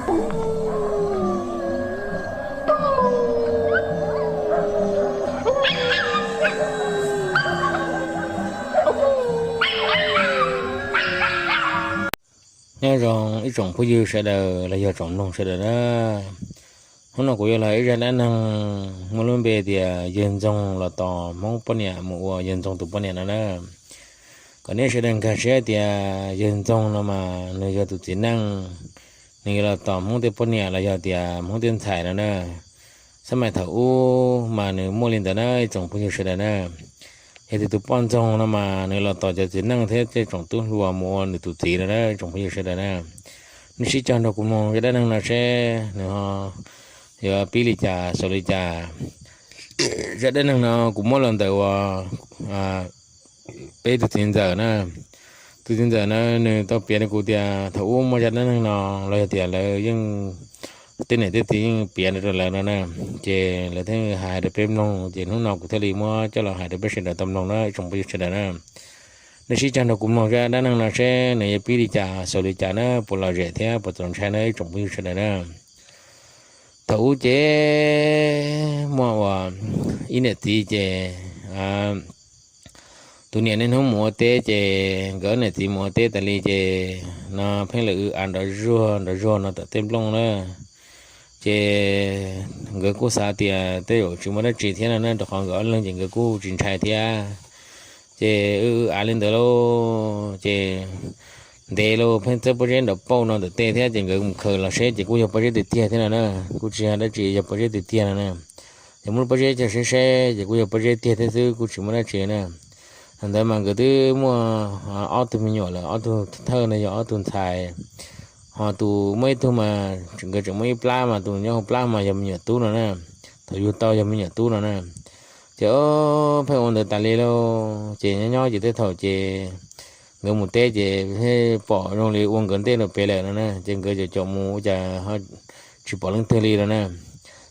Nyob zoo ib tsoom phooj ywg sawv daws los yog tsoom mloog sawv daws na. Hnub no kuv yuav los ib zaj dab neeg muaj lub npe tias yawg Ntxoog los tos Hmoob poj niam mus ua yawg Ntxoog tus poj niam no na. Kom nej sawv daws nkag siab tias yawg Ntxoog no mas nws yog tus txiv neej, nws yuav los tos Hmoob tej poj niam los yog tias Hmoob tej ntxhais no na. Xab mais thaum ub mas nws muaj li ntawd na ib tsoom phooj ywg sawv daws na. Yog tias tus poj ntxoog no mas nws los tos cov txiv neej thiab tej tsoom tub hluas mus ua nws tus txiv no na ib tsoom phooj ywg sawv daws na. Nej sib cog nrog kuv mloog zaj dab neeg no seb nws ho yuav pib li cas xaus li cas. Zaj dab neeg no kuv muab los ntawm uas peb tus txiv ntxawm na. Tus txiv ntxawm na, nws tau piav rau kuv tias thaum ub muaj zaj dab neeg no los yog tias lawv yeej tej niam tej txiv yeej piav rau lawv no na, ces lawv thiaj hais rau peb mloog, ces hnub no kuv thiaj li muab coj los hais rau peb sawv daws tau mloog na ib tsoom phooj ywg sawv daws na. Nej sib cog nrog kuv mloog zaj dab neeg no seb nws yuav pib li cas xaus li cas na, puas lom zem thiab puas txaus ntshai na ib tsoom phooj ywg sawv daws na. Thaum ub ces muaj uas ib niam txiv ces tus niam niaj hnub mus ua teb ces nkawd niam txiv mus ua teb tas li ces no pheej lawm w av nrov zuag nrov zuag no tom tej nplooj na. Ces nkawd kuj xav tias tej zaum tsis muaj dab tsi thiab no na, rau qhov nkawd ob leeg ces nkawd kuj tsis ntshai thiab. Ces w w av li ntawd lauj, ces ntev lauj pheej txawb pob zeb nrov pauj no ntawm tej thiab, ces nkawd mus khaws los seb ces kuj yog pob zeb tiag tiag thiab no na. Kuj tsis yog dab tsi, yog pob zeb tiag tiag no na. Ces muab lub pob zeb coj seb seb ces kuj yog pob zeb tiag thiab xwb, kuj tsis muaj dab tsi na. Thaum ntawd mas nkawd twb muaj ob tug me nyuam lawm, ob tug thawj no yog ob tug ntxhais, ho tus muaj ib tug mas nkawd tseem muaj ib plab mas tus nyob hauv plab mas yog me nyuam tub no na. Thaum yug tau yog me nyuam tub no na. Ces pheej ua ntawd tas li lauj, ces nyob nyob ces tej thaum ces nkawd mus teb ces pom zoo li ua nkawd ntej rau pem lawm no na, ces nkawd caum caum mus ua cas tsis pom leej twg li no na.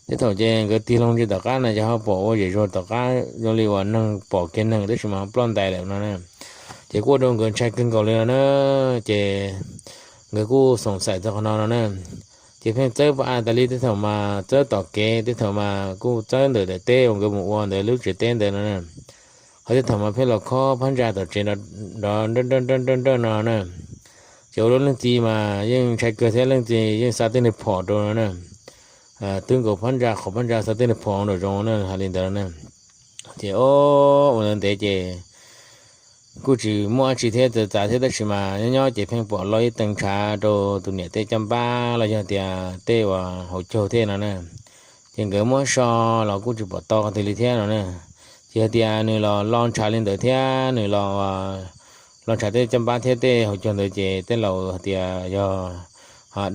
Tej thaum ces nkawd tig loo ntsis tom qab no ces ho pom ua zem zuag tom qab zoo li uas neeg pom kiag neeg tab sis mas ho ploj ntais lawm no na. Ces kuj ua rau nkawd ntshai kawg nkaus li no na. Ces nkawd kuj xoom xaim txog qhov no no na. Ces pheej txawb pa a tas li, tej thaum mas txawb tom kev, tej thaum mas kuj txawb ntawm daim teb uas nkawd mus ua ntawd lub tsev teb ntawd no na. Ho tej thaum mas pheej los khob phab ntsa tom tsev nrov nrawj nrawj nrawj no na. Ces ua rau leej txiv mas yeej ntshai kawg thiab leej txiv yeej xa tej niag phom rau no na. Twb nkaus phab ntsa qhov phab ntsa xa tej niag phom nraum zoov na hais li ntawd na. Ces ua ntawd ntev ces kuj tsis muaj dab tsi thiab txawv txav thiab tab sis mas nyob nyob ces pheej pom loj ib tee ntshav rau tus niam tej caj npab los yog tias tej uas hauv caug thiab no na. Ces nkawd muab so los kuj tsis pom tau qhov twg li thiab no na. Ces hais tias nws los lo ntshav li ntawd thiab nws los lo ntshav tej caj npab thiab tej hauv caug ntawd ces tej laus hais tias yog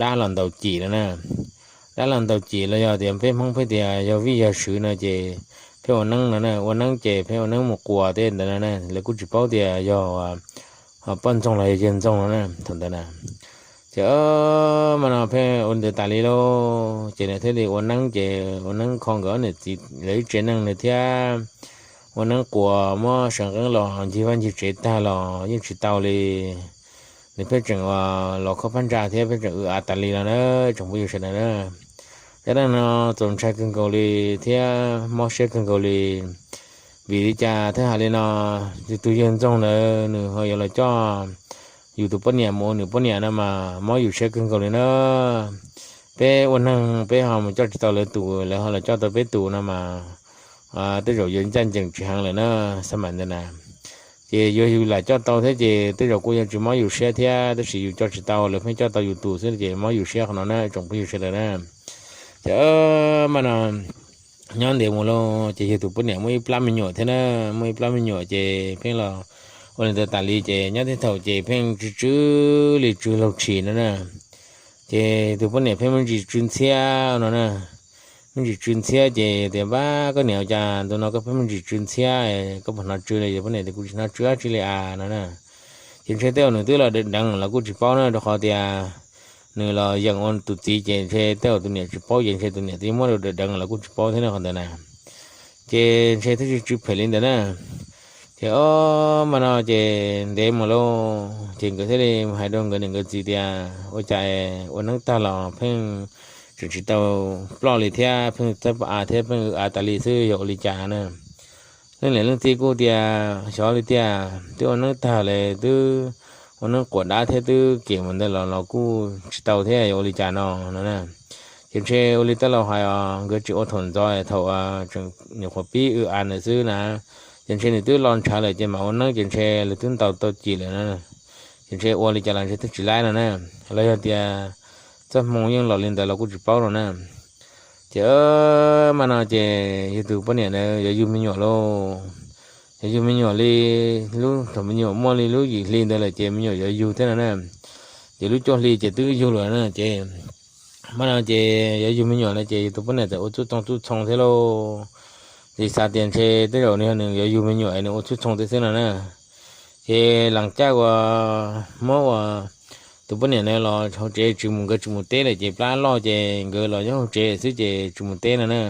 dab los ntaus cim no na. Dab los ntaus cim los yog tias peb Hmoob pheej tias yog vij yog sw no ces pheej ua neeb no na, ua neeb ces pheej ua neeb mus quas tej ntawd no na, lawv kuj tsis paub tias yog poj ntxoog los yog yawg ntxoog no na thaum ntawd na. Ces mas no pheej ua ntawd tas li lauj, ces nws thiaj li ua neeb ces ua neeb kho nkawd ob niam txiv lawv ib tsev neeg nws thiab. Ua neeb quas muab sawv nqeeb los ncig vaj ncig tsev tag los yeej tsis tau li. Nws pheej tseem los khob phab ntsa thiab pheej tseem w av tas li no na tsoom phooj ywg sawv daws na. Zaj dab neeg no txaus ntshai kawg nkaus li thiab mob siab kawg nkaus li. Vim li cas thiaj hais li no? Tus yawg ntxoog ntawd nws ho yuav los coj yus tus poj niam mus ua nws poj niam no mas mob yus siab kawg nkaus li na. Peb ua neeg peb ho mus coj tsis tau lawv tus, lawv ho los coj tau peb tus no mas tej zaum yuav ncaj ncees tsis heev lawm na, xab maim ntawd na. Ces yuav yus lam coj tau thiab ces tej zaum kuj yuav tsis mob yus siab thiab, tab sis yus coj tsis tau lawv pheej coj tau yus tus xwb ces mob yus siab qhov no na tsoom phooj ywg sawv daws na. Ces mas no nyob ntev mus lauj ces yog tus poj niam muaj ib plab me nyuam thiab na, muaj ib plab me nyuam ces pheej los ua li ntawd tas li ces nyob tej thaum ces pheej tsw tsw li tsw laug tshis no na. Ces tus poj niam pheej me ntsis tsw ntxhiab no na. Me ntsis tsw ntxhiab ces tias, Npab, koj niam, ua cas ntu no koj pheej me ntsis tsw ntxhiab, koj puas hnov tsw li? Ces poj niam tias, Kuv tsis hnov tsw dab tsi li as no na. Ces ntshe tej zaum nws twb los deev deev los kuj tsis paub na, rau qhov tias nws los yeem ua tus txiv ces ntshe tej zaum tus niam tsis paub ces ntshe tus niam twb muab deev deev los kuj tsis paub thiab ne qhov ntawd na. Ces ntshe twb tsis tsw phem li ntawd na. Ces o, mas no ces ntev mus lauj, ces nkawd thiaj li hais rau nkawd niam nkawd txiv tias ua cas ua neeb tag los pheej tseem tsis tau ploj li thiab, pheej txawb pov av thiab pheej w av tas li xwb, yog ua li cas na? Leej niam leej txiv kuj tias xyov li tiag, twb ua neeb tag li, twb ua neeb quas dab thiab twb kem mus ntawd los los kuj tsis tau thiab, yog ua li cas no no na? Ces ntshe ua li tej laus hais os, nkawd tsis ua thaum ntxov, thaum nyuam qhuav pib w av ntawd xwb na, ces ntshe nws twb los ntshav lawm ces mam ua neeb ces ntshe lawv twb ntaus tau cim lawm na. Ces ntshe ua li cas los ntshe twb tsis laib no na, los yog tias txoj hmoo yeej los li ntawd los kuj tsis paub no na. Ces mas no ces yog tus poj niam ntawd yuav yug me nyuam lauj, yuav yug me nyuam li, lub thaum me nyuam muaj li lub yim hli ntawd lawm ces me nyuam yuav yug thiab no na. Ces lub cuaj hli ces twb yug lawm na, ces mas no ces yuav yug me nyuam na, ces yog tus poj niam txawm ua txuj txoo txuj txoo thiab lauj. Ces xav tias ntshe tej zaum nws yuav yug me nyuam nws ua txuj txoo thiab xwb no na. Ces leej caj uas muab uas tus poj niam ntawd los hauv tsev tsis mus, nkawd tsis mus teb lawm ces plab loj ces nkawd los nyob hauv tsev xwb ces tsis mus teb no na.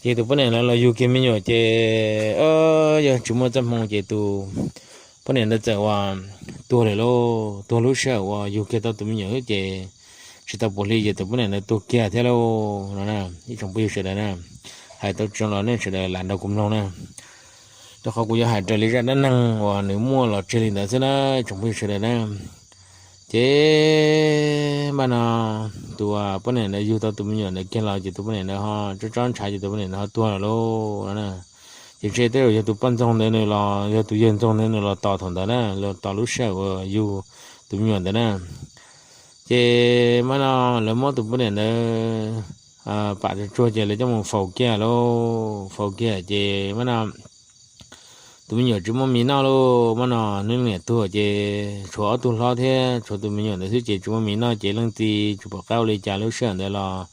Ces tus poj niam ntawd los yug kiag me nyuam ces yog tsis muaj txoj hmoo ces tus poj niam ntawd txawm uas tuag lawm lauj, tuag lub sij hawm uas yug kiag tau tus me nyuam xwb ces tsis tau puas hli ces tus poj niam ntawd tuag kiag thiab lauj no na. Ib tsoom phooj ywg sawv daws na, hais tau tsis zoo los nej sawv daws lam nrog kuv mloog na, rau qhov kuv yuav hais raws li zaj dab neeg uas nws muaj los tseg li ntawd xwb na, tsoom phooj ywg sawv daws na. Ces mas no tus poj niam ntawd yug tau tus me nyuam ntawd kiag los ces tus poj niam ntawd ho tsob tsob ntshav ces tus poj niam ntawd ho tuag lawm lauj no na. Ces ntshe tej zaum yog tus poj ntxoog ntawd nws los, yog tus yawg ntxoog ntawd nws los tos thaum ntawd na, los tos lub sij hawm uas yug tus me nyuam ntawd na. Ces mas no lawv muab tus poj niam ntawd pam tsuag tsuag ces lawv coj mus faus kiag lauj, faus kiag ces mas no tus me nyuam tsis muaj mis noj lauj, mas no nws niam tuag ces tshuav ob tug hlob thiab tshuav tus me nyuam ntawd xwb ces tsis muaj mis noj ces leej txiv tsis pom qab ua li cas, lub sij hawm ntawd los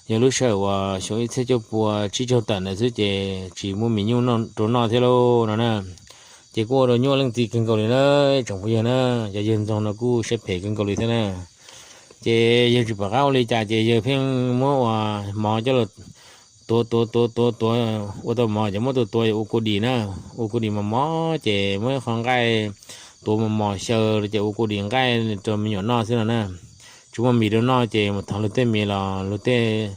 yog lub sij hawm uas xyoo ib txhiab cuaj pua tsib caug tawm ntawd xwb ces tsis muaj mis nyuj rau noj thiab lauj no na. Ces kuj ua rau nyuaj leej txiv kawg nkaus li na, tsoom phooj ywg na, cov yawg ntxoog no kuj siab phem kawg nkaus li thiab na. Ces yawg tsis pom qab ua li cas ces yawg pheej muab uas mov coj los tuav tuav tuav tuav tuav, ua tau mov ces muab tuav tuav ua kua dis na, ua kua dis mos mos ces muab ib qho nqaij tuav mos mos xyaw ces ua kua dis nqaij rau me nyuam noj xwb no na. Tsis muaj mis rau noj ces mus thov luag tej mis los luag tej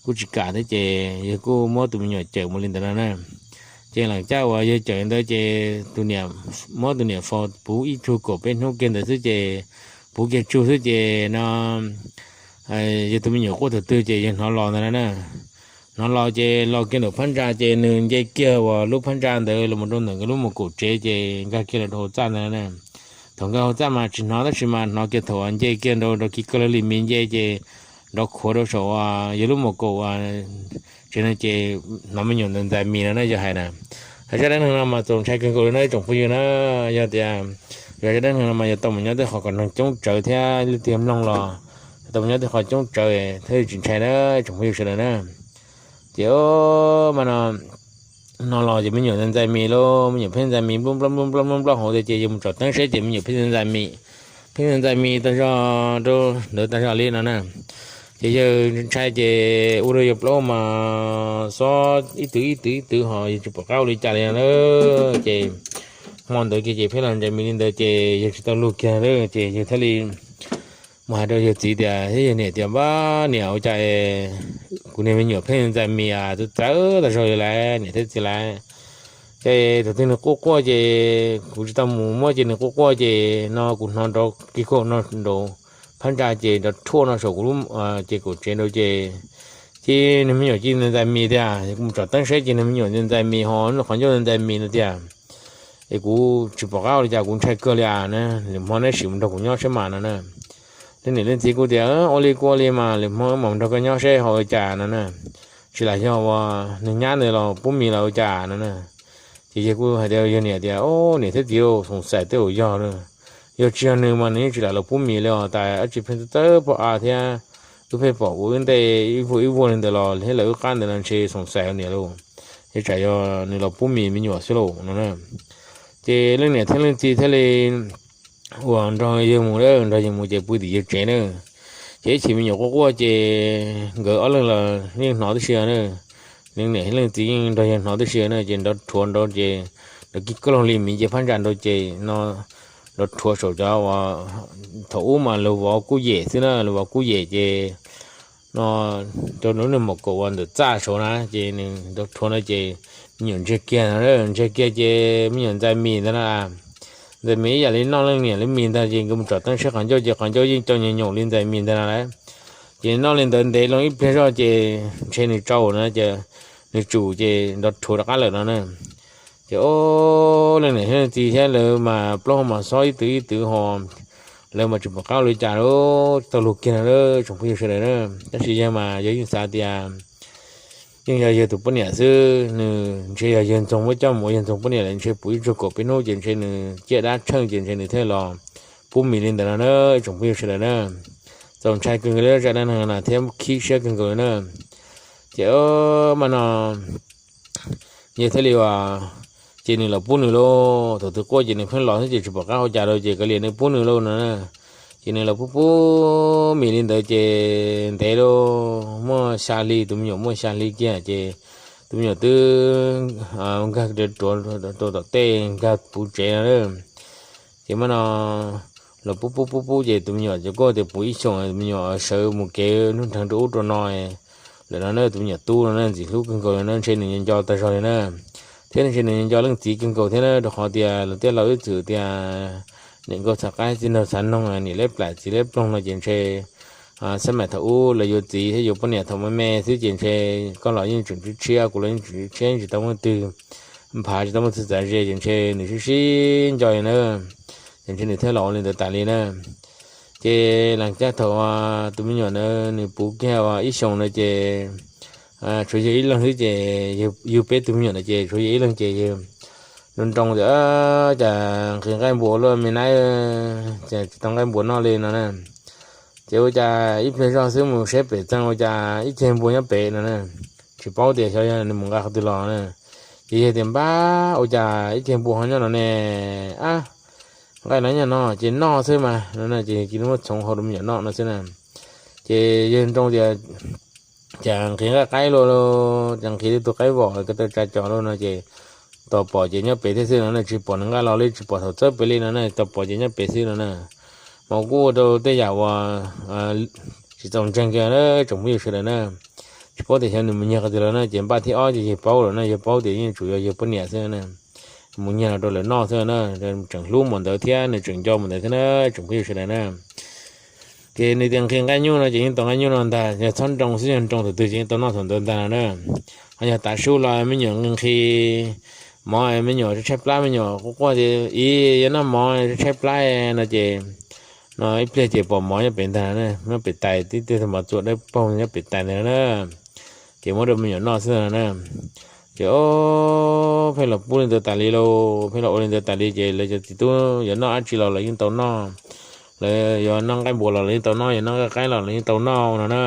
kuj tsis kam thiab ces yawg kuj muab tus me nyuam cawm mus li ntawd no na. Ces leej caj uas yawg cawm ntawd ces tus niam, muab tus niam faus puv ib tsug kaum peb hnub kiag ntawd xwb ces puv kiag tsug xwb ces no yog tus me nyuam quaj thaum twg ces yawg hnov los ntawd na. Hnov los ces los kiag nraum phab ntsa ces nws nce kiag uas lub phab ntsa ntawd los rau ntawm nkawd lub mos kaum tsev ces nkag kiag los rau hauv txaj ntawd na. Thaum nkag hauv txaj mas tsis hnov tab sis mas hnov kiag thaum uas nce kiag nrau rau kiv kawg li mis nce ces nrov khuav rau saum yawg lub mos kaum tsev no ces hnov me nyuam ntxais ntxais mis no na yawg hais na. Hais zaj dab neeg no mas txaus ntshai kawg nkaus li no ib tsoom phooj ywg na. Yog tias zaj dab neeg no mas yog tau mus nyob tej qhov kom neeg coob tsawv thiab leej twg mloog los tau mus nyob tej qhov coob tsawv thiaj tsis ntshai na ib tsoom phooj ywg sawv daws na. Ces mas no hnov los ces me nyuam ntxais ntxais mis lauj, me nyuam pheej ntxais mis nploj nploj nploj nploj nploj hauv tias ces yawg mus tsom teeb seb ces me nyuam pheej ntxais mis, pheej ntxais mis tag zog rau ntawd tag zog li no na. Ces yawg ntshai ces ua rau yawg plaub mas xob ib tw ib tw ib tw ho yawg tsis pom qab ua li cas li no na. Ces hmo ntawd kiag ces pheej los ntxais mis li ntawd ces yawg tsis tau luag kiag lawm ces yawg thiaj li mus hais rau yawg txiv tias, yawg niam tias, Npab niam, ua cas kuv niag me nyuam pheej ntxais mis txawv txawv tag zog li lawm niam thiab txiv lawv? Ces thaum twg nws quaj quaj ces kuv tsis tau mus muab ces nws quaj quaj ces no kuv hnov nrov kiag no nraum phab ntsa ces nrov rhuaj no saum kuv lub ces kaum tsev nraud ces cia nws me nyuam cia li ntxais mis tiag, kuv mus tsom teeb seb ces nws me nyuam ntxais mis ho qhov ncauj ntxais mis no tiag. Es kuv tsis pom qab ua li cas, kuv ntshai kawg li as na, lwm hmo neb sim mus nrog kuv nyob seb mas no na. Leej niam leej txiv kuj tias, Ua li kuj ua li mas lwm hmo mam nrog koj nyob seb ho ua cas no na. Tsis lam yog uas nws nyab ntawd los pub mis los ua cas no na. Ces yawg kuj hais tias, yawg niam tias, Niam thiab txiv, xoom xaim tej zaum yog, yog tsis yog nws mas nws yeej tsis lam los pub mis li os, tas dab tsi pheej txawb poj av thiab wb pheej pom ua wb ntej ib vuag ib vuag li ntawd los thiab lawv wb qab ntawd no ntshe xoom xaim niam lauj, yog tsam yog nws los pub mis me nyuam xwb lauj no na. Ces leej niam thiab leej txiv thiaj li uas nrog yawg mus, nrog yawg mus ces pw tim yawg tsev na. Ces ib chim me nyuam quaj quaj ces nkawd ob leeg los yeej hnov tib si na. Leej niam thiab leej txiv yeej nrog yawg hnov tib si na, ces nrov rhuav nrov ces lawv kib koj loog li miv ces phab ntsa nrau ces no nrau rhuav saum cov uas thaum ub mas lawv vov kuj yem xwb na, lawv vov kuj yem ces no rau lub niag maum kaum uas ntawm txaj saud na ces nws nrau rhuav no ces me nyuam ntsiag kiag no, ntsiag kiag ces me nyuam ntxais mis ntag na. Ntxais mis ib yam li noj leej niam lub mis ntag ces nkawd mus tsom teeb saib qhov ncauj ces qhov ncauj yeej cov nyoos nyoos li ntxais mis ntag na. Ces noj li ntawd ntev loo ib pliag zog ces ntshe nws tsau na ces nws tsum ces nrov rhuav rov qab lawm no na. Ces o, leej niam thiab leej txiv thiab lawv mas plaub hau mas xob ib tw ib tw ho, lawv mas tsis pom qab ua li cas li, tau luag kiag no tsoom phooj ywg sawv daws na. Tab sis yawg mas yawg yeej xav tias yeej yog yawg tus poj niam xwb, nws ntshe yog yawg ntxoog muab coj mus ua yawg ntxoog poj niam lawm ntshe puv ib zaug kaum peb hnub ces ntshe nws ciaj dab tsheej ces ntshe nws thiaj los pub mis li ntawd no na tsoom phooj ywg sawv daws na. Txaus ntshai kawg nkaus li zaj dab neeg no thiab khib siab kawg nkaus li na. Ces mas no yawg thiaj li ua, ces nws los pub nws lauj, thaum twg quaj ces nws pheej los xwb ces tsis pom qab ua cas rau ces kav liam nws pub nws lauj no na. Ces nws los pub pub mis li ntawd ces ntev lauj, muaj xya hli, tus me nyuam muaj xya hli kiag ces tus me nyuam twb nkag ruav rau tom tej nkag puv tsev no. Ces mas no los pub pub pub pub ces tus me nyuam ces kuj tias puv ib xyoos tus me nyuam sawv mus kev nug nrheev rau ub rau no lawm no na. Tus me nyuam tub no na ntxim hlub kawg nkaus li no, ntshe nws nco tag zog li na, thiab ntshe nws nco leej txiv kawg nkaus thiab na, rau qhov tias lawv tej laus ib txwm tias niam nkauj txhav qaib txiv nraug txhav noog, niam leb plam txiv leb ploog no ces ntshe xab maim thaum ub lawv yuav txiv thiab yuav poj niam thaum me me xwb ces ntshe koj los yeej tseem tshiab, kuv los yeej tseem tshiab, yeej tsis tau muaj twg nphav, tsis tau muaj twg txav ze ces ntshe nws sib sib nco li na. Ces ntshe nws thiaj los ua li ntawd tas li na. Ces las caj thaum tus me nyuam ntawd nws puv kiag ua ib xyoos na ces tshuav yawg ib leeg xwb ces yug peb tug me nyuam ntawd ces tshuav yawg ib leeg ces yawg nroo nroo tias cas nqhis nqaij npua ua luaj me nab, ces tsis tau nqaij npua noj li no na. Ces ua cas ib pliag zog xwb mus saib pem txee ua cas ib ceg npua nyob pem no na. Tsis paub tias xyov yog nws mus nqa qhov twg los na. Ces yawg tias npab ua cas ib ceg npua ho nyob no ne, ab, nqaij no nyob no ces noj xwb mas no na, ces cia li muab txhoov hau rau me nyuam noj no xwb na. Ces yawg nroo tias cas nqhis nqaij qaib luaj, cas nqhis tau tus qaib vom ko taw tsa cos luaj no ces tos pom ces nyob pem thiab xwb no na, tsis pom nws nqa los li, tsis pom thaum txawb pem li no na, tos pom ces nyob pem xwb no na. Mas kuj ua rau tej yam uas tsis txaus ntseeg kiag tsoom phooj ywg sawv daws na. Tsis paub tias xyov nws mus nyiag qhov twg los na, ces npaj thib ob ces yawg paub lawm na, yawg paub tias yeej tsuas yog yawg poj niam xwb na, mus nyiag los rau lawv noj xwb na, tseem hlub mus ntawd thiab nws tseem nco mus ntawd thiab na tsoom phooj ywg sawv daws na. Ces nws tias nqhis nqaij nyuj no ces yeej tau nqaij nyuj no ntag, yog txhob nroo xwb, yog nroo thaum twg ces yeej tau noj thaum ntawd ntag no na. Ho yog tav su los me nyuam nqhis mov, me nyuam tshaib plab, me nyuam quaj quaj tias ib yuav noj mov tshaib plab no ces no ib pliag ces pom mov nyob pem ntag na, nyob pem tais, tib tug mov txua dawb paug nyob pem tais ntag na. Ces muab rau me nyuam noj xwb no na. Ces o, pheej los pub li ntawd tas li lauj, pheej los ua li ntawd tas li ces lawv cov txiv tub yuav noj dab tsi los lawv yeej tau noj, lawv yuav noj nqaij npua los lawv yeej tau noj, yuav noj nqaij qaib los lawv yeej tau noj no na.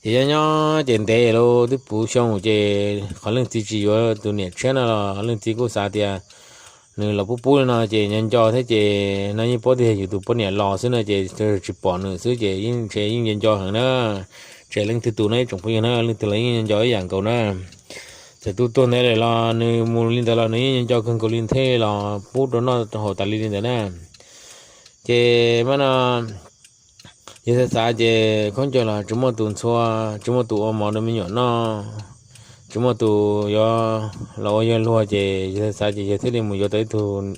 Ces nyob nyob ces ntev lauj, twb puv xyoo ces qhov leej txiv tsis yuav tus niam tshiab no los leej txiv kuj xav tias nws los pub pub li no ces nco nco thiab ces no yeej paub tias yog yus tus poj niam los xwb no ces tsis pom nws xwb ces yeej ntshe yeej nco nco heev na. Tsam leej twg tus no ib tsoom phooj ywg na, leej twg los yeej nco nco ib yam nkaus na. Txawm tus tuag ntawd lawm los nws mus li ntawd los nws yeej nco nco kawg nkaus li thiaj los pub rau noj rau haus tas li li ntawd na. Ces mas no yawg xav xav ces khaub ncaws los tsis muaj tus ntxhua, tsis muaj tus ua mov rau me nyuam noj, tsis muaj tus yuav los ua yawg luag ces yawg xav xav ces yawg thiaj li mus yuav tau ib tug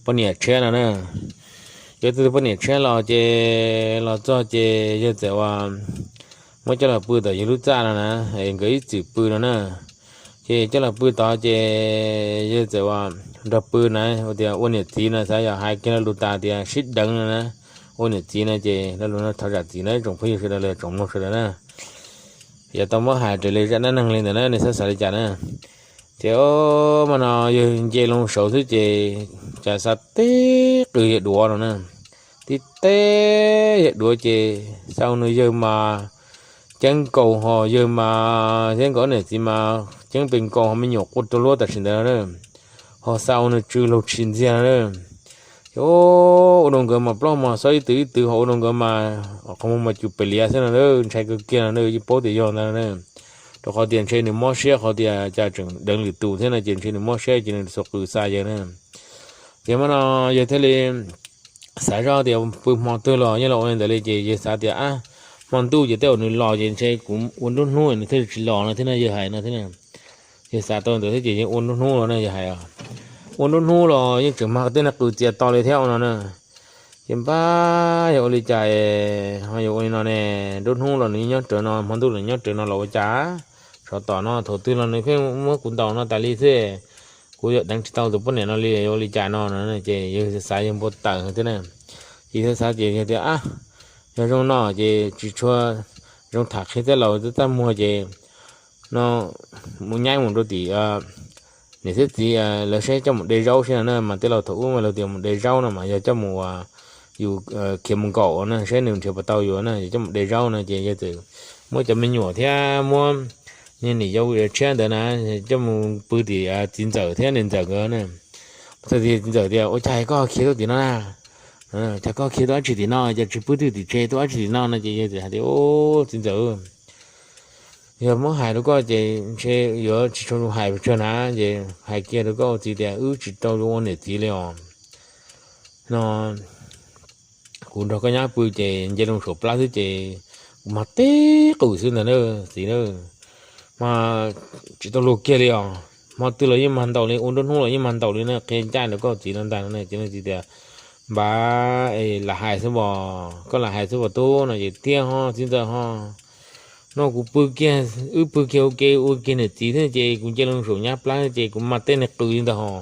poj niam tshiab no na. Yuav tau tus poj niam tshiab los ces los txog ces yawg txawm ua muab coj los pw tom yawg lub txaj no na, es nkawd ib txwm pw no na. Ces coj los pw tod ces yawg txawm ua nrog pw na, ua tias ua niam txiv no xav yog hais kiag lo lus tas tias sib deev no na, ua niam txiv no ces lo lus no thov zam txim na tsoom phooj ywg sawv daws los tsoom mloog sawv daws na. Yog tau muab hais raws li zaj dab neeg li ntawd na, nej xav xav li cas na? Ces o, mas no yawg nce loo saud xwb ces cas xa tib qws yawg duav no na, tib teb yawg duav ces xa nws yawg mas ceeb nkaus ho yawg mas ceeb nkaus, niam txiv mas ceeb pes nkaus ho me nyuam quaj rau luab tam sim ntawd na, ho xa nws tsw laug tshis ntxiag na. Ces ua rau nkawd mas plaub mas xob ib tw ib tw ho ua rau nkawd mas qhov muag mas cus pes liav xwb no na, ntshai kawg kiag no na, yeej paub tias yog ntag no na. Rau qhov tias ntshe nws mob siab qhov tias cas tseem deev lwm tus thiab no ces ntshe nws mob siab ces nws txhua qw xa yawg na. Ces hmo no yawg thiaj li xav zoj tias pw hmo twg los yeej los ua li ntawd li ces yawg xav tias ab, hmo ntuj ces tej zaum nws los ces ntshe kuv ua nruab hnub nws thiaj tsis los no thiab no yawg hais no thiab. Yawg xav tau ntawd thiab ces yawg ua nruab hnub los no yawg hais, ua nruab hnub los yeej tseem mag tej neeg qw txias to li thiab no na. Ces npab yog ua li cas ho yog ua li no ne, nruab hnub los nws nyob rawv no, hmo ntuj los nyob rawv no los ua cas tsov tom no thaum twg los nws pheej muab kuv ntaus no tas li xwb, kuv yuav deev tsis tau tus poj niam no li, yuav ua li cas no no ces yawg xav yawg npau taws thiab na. Ces yawg xav ces yawg tias ab, yog zoo no ces tsis tshua zoo tham qhia tej laus txaj muag ces no mus nyaib mus rau tim niam thiab txiv lawv saib coj mus de zaub saib no na, mas tej laus thaum ub mas luag tias mus de zaub no mas yog coj mus, yus khiav mus nkaum na saib nws nrhiav puas tau yus na, yog coj mus de zaub no ces yawg txawm muab cov me nyuam thiab muab niag niam yau tshiab ntawd na coj mus pw tim txiv ntxawm thiab niam ntxawm nkawd na. Txawm tias txiv ntxawm tias ua cas koj khiav tuaj tim no na, cas koj khiav tuaj dab tsi tim no, cas tsis pw twj tim tsev tuaj dab tsi tim no no ces yawg txawm hais tias, txiv ntxawm, yog muab hais rau koj ces ntshe yuav tsis tshua zoo hais pes tsawg na, ces hais kiag rau koj ua txiv tias wb tsis tau zoo ua niam txiv li os no. Kuv nrog koj nyab pw ces nce loo saum plab xwb ces kuv mag teb qws xwb ntag na txiv na. Mas tsis tau luag kiag li os, hmo twg los yeej mag ntaus li, ua nruab hnub los yeej mag ntaus li na, qhia ncaj rau koj txiv no ntag no ces leej txiv tias, npab, lam hais xwb os, koj lam hais xwb os tub no ces tiag ho txiv ntxawm ho. No kuv pw kiag, wb pw kiag ua ke ua kiag niam txiv thiab ces kuv nce loo saum nyab plab ces kuv mag tej niag qws li ntag hos,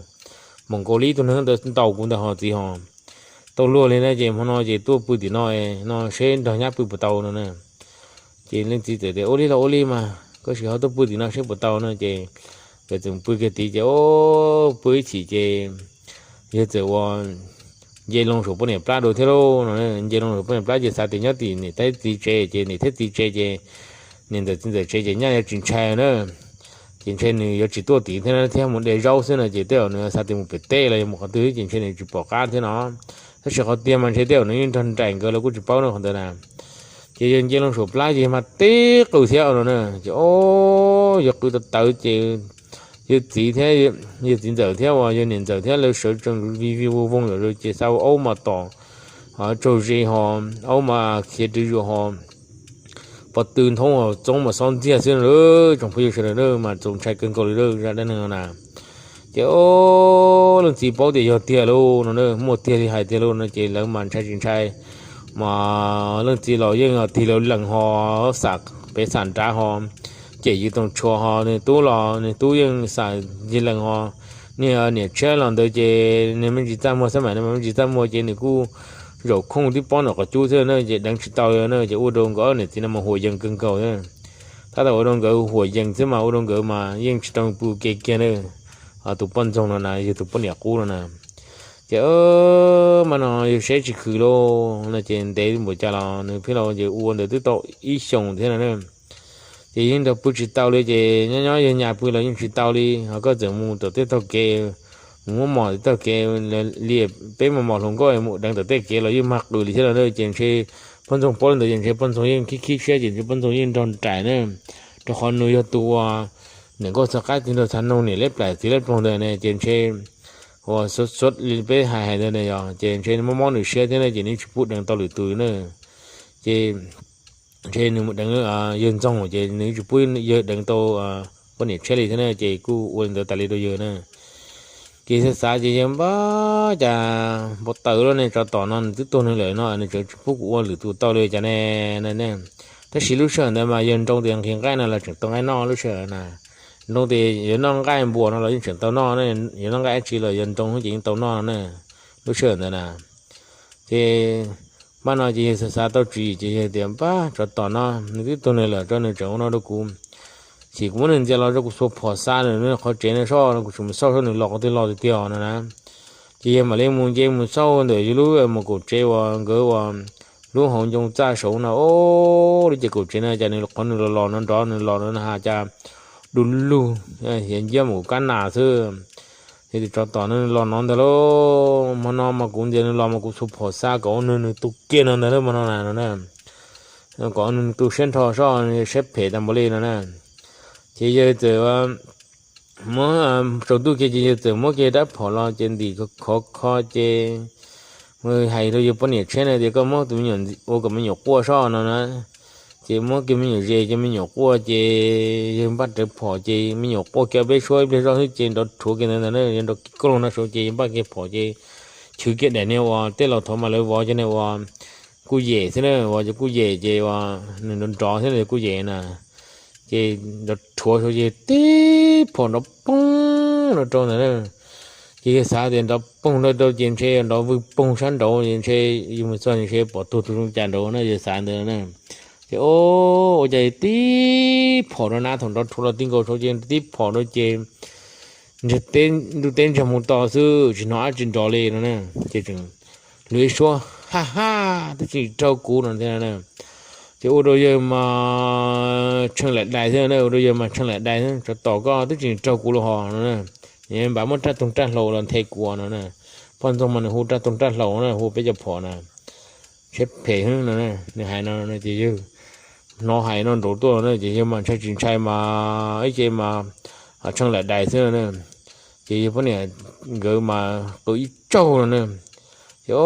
npaum nkaus li ib tug neeg ntawd ntaus kuv ntag hos txiv hos. Tau luag li na ces hmo no ces tuaj pw tim no, no seb nrog nyab pw puas tau no na. Ces leej txiv txawm tias ua li los ua li mas koj sim ho tuaj pw tim no seb puas tau no ces nkawd txawm pw kiag tid ces pw ib chim ces yawg txawm ua nce loo saum poj niam plab dua thiab lauj no. Nce loo saum poj niam plab ces xav tias nyob tim niam thiab txiv tsev ces niam thiab txiv tsev ces niam ntxawm txiv ntxawm tsev ces nyaj yuav tsis ntshai na, ces ntshe nws yuav tsis tuaj tim thiab thiab mus de zaub xwb no ces tej zaum nws xav tias mus pem teb los yog mus qhov twg ces ntshe nws tsis pom qab thiab no. Tab sis qhov tiag mas ntshe tej zaum nws yeej nrog nraim nkawd los kuj tsis paub no qhov ntawd na. Ces yawg nce loo saum plab ces yawg mag teb qws thiab no na ces o, yawg qw tau tawv ces yawg txiv thiab, yawg txiv ntxawm thiab uas yawg niam ntxawm thiab lawv sawv tsees vij vij voog voog lawm ces xa aub mas tom tsaug zis ho, aub mas khiav rwv zuas ho, pov tw nthoob ho txoob mas xob ntxiag xwb na. Tsoom phooj ywg sawv daws mas txaus ntshai kawg nkaus li zaj dab neeg no na. Ces o, leej txiv paub tias yog tiag lauj no, muaj tiag li hais tiag lauj no ces lawv mas ntshai tsis ntshai mas leej txiv los yeej tig lawv lees ho, pem xam nrad ho, cem yws toog tshuas ho, nws tub los nws tub yeej xam yws lees ho. Niag niam tshiab los ntawd ces nws me ntsis txaj muag xab mam nws me ntsis txaj muag ces nws kuj zaum khooj tib pob nram qhov cub xwb na ces deev tsis tau na ces ua rau nkawd ob niam txiv no mas huam yees kawg nkaus. Tab tom ua rau nkawd huam yees xwb mas ua rau nkawd mas yeej tsis tau pw ke kiag na. Tus poj ntxoog no na yog tus poj niam qub no na. Ces mas no yawg seb tsis khwv lauj no ces ntev npaum cas los nws pheej los ces ua ntawd twb tau ib xyoos thiab no na. Ces yeej nrog pw tsis tau li ces nyob nyob yawg nyas pw los yeej tsis tau li ho koj txawm mus tom tej tog kev, mus muab mos tom tej tog kev li, peb mus mos hluas nkauj mus deev tom tej kev los yeej mag qws li thiab no ces ntshe poj ntxoog paub li ntawd ces ntshe poj ntxoog yeej khib khib siab ces ntshe poj ntxoog yeej nrog nraim na. Rau qhov nws yog tus uas niam nkauj txog qab tig nrog txhaj noog niam leb plam txiv leb ploog ntawd ne ces ntshe uas xuav xuav li peb hais hais ntawd ne yog ces ntshe mob mob nws siab thiab na ces nws tsis pub deev tau lwm tus na. Ces ntshe nws mus deev yawg ntxoog ces nws tsis pub yawg deev tau poj niam tshiab li thiab na ces kuj ua li ntawd tas li rau yawg na. Ces xav xav ces yawg npab cas npau taws lawm ne, tsov tom no nws twb tuag nws lawm no nws tseem tsis pub kuv ua lwm tus tau li cas ne. Tab sis lub sij hawm ntawd mas yawg nroo tias nqhis nqaij no los tseem tau nqaij noj lub sij hawm na. Nroo tias yuav noj nqaij npua no los yeej tseem tau noj, yuav noj nqaij dab tsi los yawg nroo ces yeej tau noj na, lub sij hawm ntawd na. Ces npaj no ces yawg xav xav tau tswv yim ces yawg tias npab tsov tom no nws twb tuag nws lawm tso nws tseem ua no rau kuv, ces kuv muab nws ntxias los rau kuv xuas phom xa nws qhov tsev no soj no kuv tseem mus xauj seb nws los qhov twg los tiag tiag no na. Ces yawg mam li mus nce mus xauj ntawm yawg lub mos kaum tsev uas nkawd uas lub hauv ncoo txaj saud no, o, lub ces kaum tsev no cas nws qhov nws los los no nrov nws los no na has cas du lug, hiav nciab mus kab nas xwb. Yog tias tsov tom no nws los no ntag lauj, hmo no mas kuv ntxias nws los mas kuv xuas phom xa kom ua nws nws tu kiag no ntag lauj hmo no na no na. Kom ua nws nws tu siab nrho soj siab phem tas npaum li no na. Ces yawg txawm muab, tsaus ntuj kiag ces yawg txawm muab kiag rab phom los ces ntim khov kho ces hais rau yawg poj niam tshiab na tias, Koj muab tus me nyuam ua kom me nyuam quaj sob no na. Ces muab kiag me nyuam zes ces me nyuam quaj ces yawg npaj rawv phom ces me nyuam quaj kiag peb suab ib pliag zoj xwb ces nrov rhuav kiag ntawd ntag na, yawg nrov kig koj loo no saud ces yawg npaj kiag phom ces chwv kiag daim niag uas tej laus thaud mas lawv vov cov niag uas kuj yem xwb na, vov cov kuj yem ces uas nws nrov nrov xwb na, kuj yem na. Ces nrov rhuav saud ces tib phom nrov poog rau ntawd na. Ces yawg xav tias nrov poog rau rau ces ntshe nrov vwg poog sab nraud es ntshe yus mus txog ntshe pom tuag tus zoo cas nraud na, yawg xav ntawd na. Ces o, ua cas tib phom rau na, thaum nrov rhuav los ti nkaus saud ces tib phom rau ces ntuj teb ntsiag mus to xwb tsis hnov dab tsi nrov li no na. Ces tseem lwm ib suab, Ha ha, twb tsis raug kuv no thiab na. Ces ua rau yawg mas tshee laim dais xwb na, ua rau yawg mas tshee laim dais xwb, Tsov tom koj twb tsis raug kuv los hos no na. Npam muab raj toog raj hlau los nthe kuv no na. Poj ntxoog mas nws hu raj toog raj hlau na, hu peb cov phom na, siab phem heev no. Nws hais no ces yawg hnov hais no nraud tuaj no ces yawg mas ntshai tsis ntshai mas ib ce mas tshee laim dais xwb no. Ces yawg poj niam nkawd mas qw ib tsaug no na. Ces o,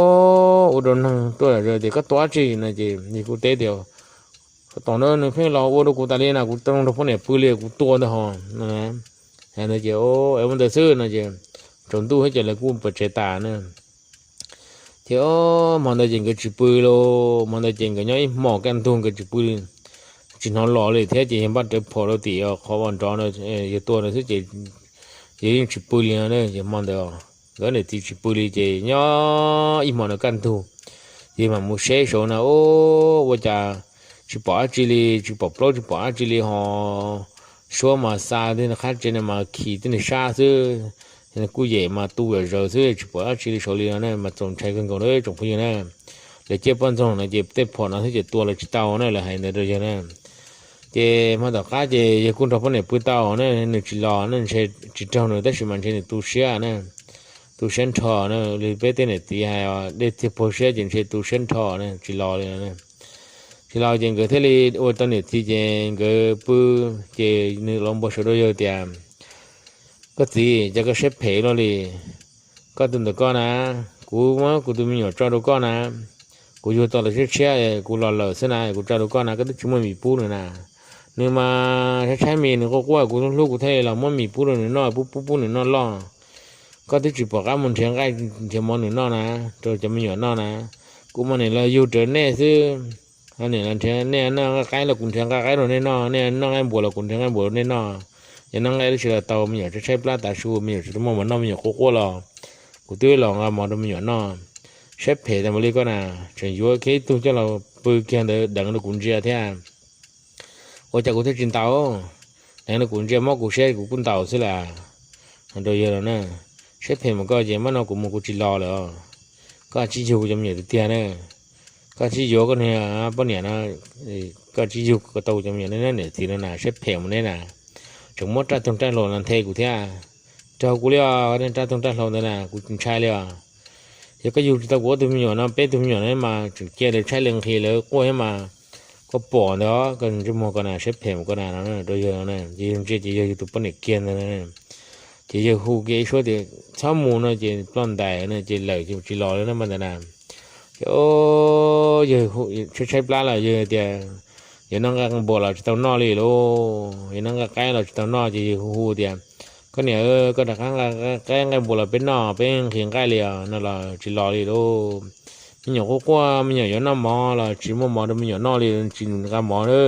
ua rau neeg tuaj tias, Koj tua dab tsi no? Ces yawg kuj teb tias, Tsov tom na, nws pheej los ua rau kuv tas li na, kuv tab zoo nrog poj niam pw li kuv tua ntag hos no. Hais ntawd ces o, es ua ntawd xwb no ces tsaus ntuj thiab ces lawv kuj pov tsev tas na. Ces o, hmo ntawd ces nkawd tsis pw lauj, hmo ntawd ces nkawd nyob ib hmos kaj ntug nkawd tsis pw, tsis hnov los li thiab ces yawg npaj rawv phom rau tim qhov uas nrov, yawg tua ntawd xwb ces yawg yeej tsis pw li no. Ces hmo ntawd nkawd niam txiv tsis pw li ces nyob ib hmo ntawd kaj ntug, yawg mam mus saib saud na, o, ua cas tsis pom dab tsi li, tsis pom plaub tsis pom dab tsi li hos suab mas xa tej qhab tsev no mas khi tej niag sab xwb, kuj yem mas tu zam zaws xwb tsis pom dab tsi li saud li no na, mas txaus ntshai kawg nkaus na tsoom phooj ywg na. Lawv ciaj poj ntxoog no ces tej phom no thiab ces tua lawv tsis tau na, lawv hais ntawd rau yawg na. Ces hmo tom qab ces yawg kuj nrog poj niam pw tau na, nws tsis los na, ntshe tsis raug nws tab sis mas ntshe nws tu siab na, tu siab nrho na, li peb tej niam txiv hais dej txiag puag siab ces ntshe tu siab nrho na tsis los li. Tsis los ces nkawd thiaj li ua tau niam txiv ces nkawd pw, ces nws los npau suav rau yawg tias, Koj txiv, cas koj siab phem luaj li? Koj tus ntawm koj na, kuv muab kuv tus me nyuam tso rau koj na, kuv yuag tau lawv tshiab tshiab, kuv los lawm xwb na, kuv tso rau koj na, koj twb tsis muaj mis pub nws na. Nws mas tshaib tshaib mis, nws quaj quaj, kuv hlub hlub kuv thiaj li los muab mis pub rau nws noj, pub pub pub nws noj loj. Koj twb tsis pom qab mus nrhiav nqaij nrhiav mov nws noj na, rau cov me nyuam noj na. Kuv mas niam los yug rawv nej xwb. Niam los nrhiav nej noj nqaij qaib los kuv nrhiav nqaij qaib rau nej noj, nej noj nqaij npuas los kuv nrhiav nqaij npuas rau nej noj. Yog noj nqaij lub tsis los tau, me nyuam tshaib tshaib plab tav su, me nyuam tsis tau muaj mov noj, me nyuam quaj quaj los kuv twb los nqa mov rau me nyuam noj. Siab phem tas npaum li koj na, tseem yuav kiag ib tug coj los pw kiag ntawd deev rau kuv ntsia thiab. Ua cas kuv thiaj tsis ntaus? Deev rau kuv ntsia mob kuv siab kuv kuj ntaus xwb las. Hais rau yawg no na, siab phem mas koj ces mab no kuv mus kuv tsis los lawm. Koj tsis yug kuv cov me nyuam tiag tiag na. Koj tsis yuav koj niag poj niam no, koj tsis yug tau kuv cov me nyuam, neb niam txiv no na siab phem mus neb na. Tseem muab raj toog raj hlau los nthe kuv thiab. Raug kuv li os, raj toog raj hlau ntawd na kuv tsis ntshai li os. Yog koj yug tsis tau kuv ob tug me nyuam no, peb tug me nyuam no mas tseem cia lawv tshaib lawv nqhis lawv quaj thiab mas. Koj pom ntawd, koj ntsej muag koj na siab phem mus koj na no rau yawg no, ces yawg ntsia ces yog yawg tus poj niam kiag ntawd. Ces yawg hu kiag ib suab tias, Txhob mus no ces ploj ntais no ces lawm ces tsis los li no mas ntawd na. Ces yawg tshaib tshaib plab los yawg tias, Yuav noj nqaij npuas los tsis tau noj li lauj, yuav noj nqaij qaib los tsis tau noj, ces yawg hu hu tias, Koj niam, koj rov qab nqa qaib nqaij npuas los peb noj, peb nqhis nqaij li os no los tsis los li lauj. Me nyuam quaj quaj, me nyuam yuav noj mov los tsis muaj mov rau me nyuam noj li, tsis nqa mov na.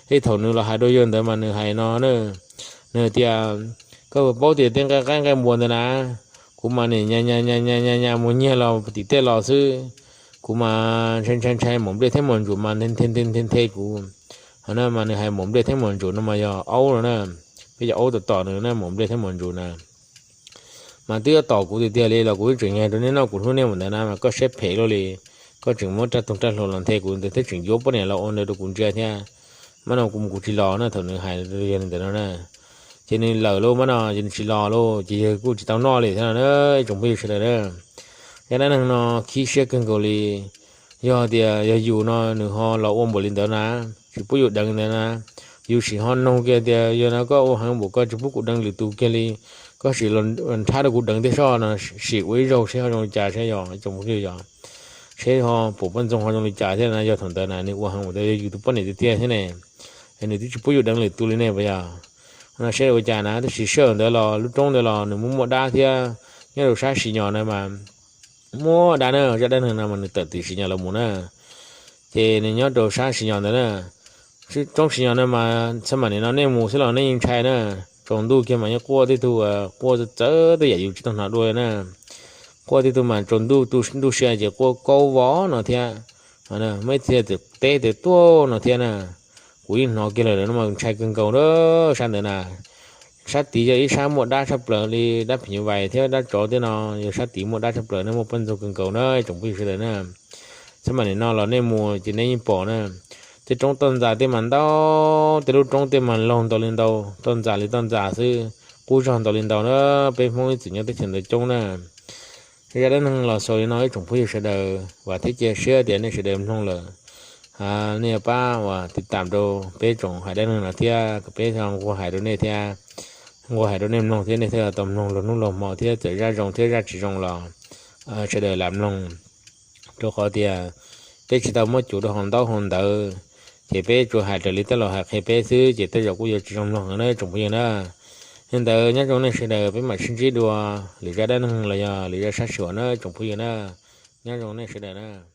Tej thaum nws los hais rau yawg ntawd mas nws hais no na, nws tias, Koj puas paub tias tej nqaij qaib nqaij npuas ntawd na, kuv mas nim nyas nyas nyas nyas nyas mus nyiag los tim tej los xwb. Kuv mas ntshai ntshai ntshai maum nplej thiab maum ntsuas mas nthe nthe nthe kuv. Ho na mas nws hais maum nplej thiab maum ntsuas no mas yog aub no na. Peb cov aub tom tom nws na, maum nplej thiab maum ntsuas na. Mas twb yuav tom kuv tiag tiag li los kuv twb tseem nyiag rau nej noj, kuv hlub nej mus ntawd na mas koj siab phem luaj li. Koj tseem muab raj toog raj hlau los nthe kuv ntawd thiab tseem yuav poj niam los ua ntawd rau kuv ntsia thiab. Mab no kuv mus kuv tsis los na, thaum nws hais li ntawd no na. Ces nws lawm lauj, mab no ces nws tsis los lauj, ces yawg kuj tsis tau noj li thiab no na, ib tsoom phooj ywg sawv daws na. Zaj dab neeg no khib siab kawg nkaus li. Yog tias yog yus no nws ho los ua npaum li ntawd na, tsis pub yus deev ntawd na, Yus sim ho noog kiag tias yog no koj ua heev npaum koj tsis pub kuv deev lwm tus kiag li, koj sim los nrhab rau kuv deev thiab soj no, sim ua ib zaug seb ho zoo li cas seb yog tsoom phooj ywg yog, seb ho pom poj ntxoog ho zoo li cas thiab na. Yog thaum ntawd na nws ua heev npaum ntawd yog yus tus poj niam tiag tiag thiab ne, nws twb tsis pub yus deev lwm tus li ne puas yog? No seb ua cas na, tab sis sij hawm ntawd los lub roob ntawd los nws muaj muaj dab thiab. Nyob rau sab Sim Nyos na mas muaj dab na, zaj dab neeg no mas nws tawm tim Sim Nyos los mus na. Ces nws nyob rau sab Sim Nyos ntawd na, roob Sim Nyos na mas txhaj mam nim no nej mus xwb los nej yeej ntshai na. Tsaus ntuj kiag mas yeej quaj tib tug, quaj txawv txawv tej yam yus tsis tau hnov dua na. Quaj tib tug mas tsaus ntuj, ntuj sia ces quaj kaub vov no thiab, muaj ib txhia teb tias tuaj no thiab na. Kuv yeej hnov kiag lawm no mas ntshai kawg nkaus na. Sab ntawd na, sab tid yog ib sab muaj dab tshaj plaws li, dab phim nyuj vais thiab dab tsov tej no, yog sab tid muaj dab tshaj plaws na, muaj poj ntxoog kawg nkaus na tsoom phooj ywg sawv daws na. Txhaj mam nim no los nej mus ces nej yeej pom na, tej roob toj ntxas tej mas ntau, tej lub roob tej mas laug ntau li ntau, toj ntxas li toj ntxas xwb, qub zog ntau li ntau na. Peb Hmoob ib txwm nyob teb chaws ntawd coob na. Zaj dab neeg los xaus li no ib tsoom phooj ywg sawv daws, vam thiab cia siab tias nej sawv daws mloog lawm, nej yuav pab uas tiv tam rau peb tsoom hais dab neeg no thiab kom peb nquag hais rau nej thiab, nquag hais rau nej mloog thiab nej thiaj tau mloog luag hnub luag hmo thiab txawm zaj zoo thiab zaj tsis zoo los sawv daws lam mloog. Rau qhov tias peb tsis tau muab cuv rau hauv ntaub hauv ntawv, ces peb tsuas hais raws li tej laus hais qhia peb xwb ces tej zaum kuj yuav tsis zoo mloog na tsoom phooj ywg na. Li ntawd nyob zoo nej sawv daws, peb mam sib ntsib dua lwm zaj dab neeg los yog lwm zaj sab sij huam na tsoom phooj ywg na. Nyob zoo nej sawv daws na.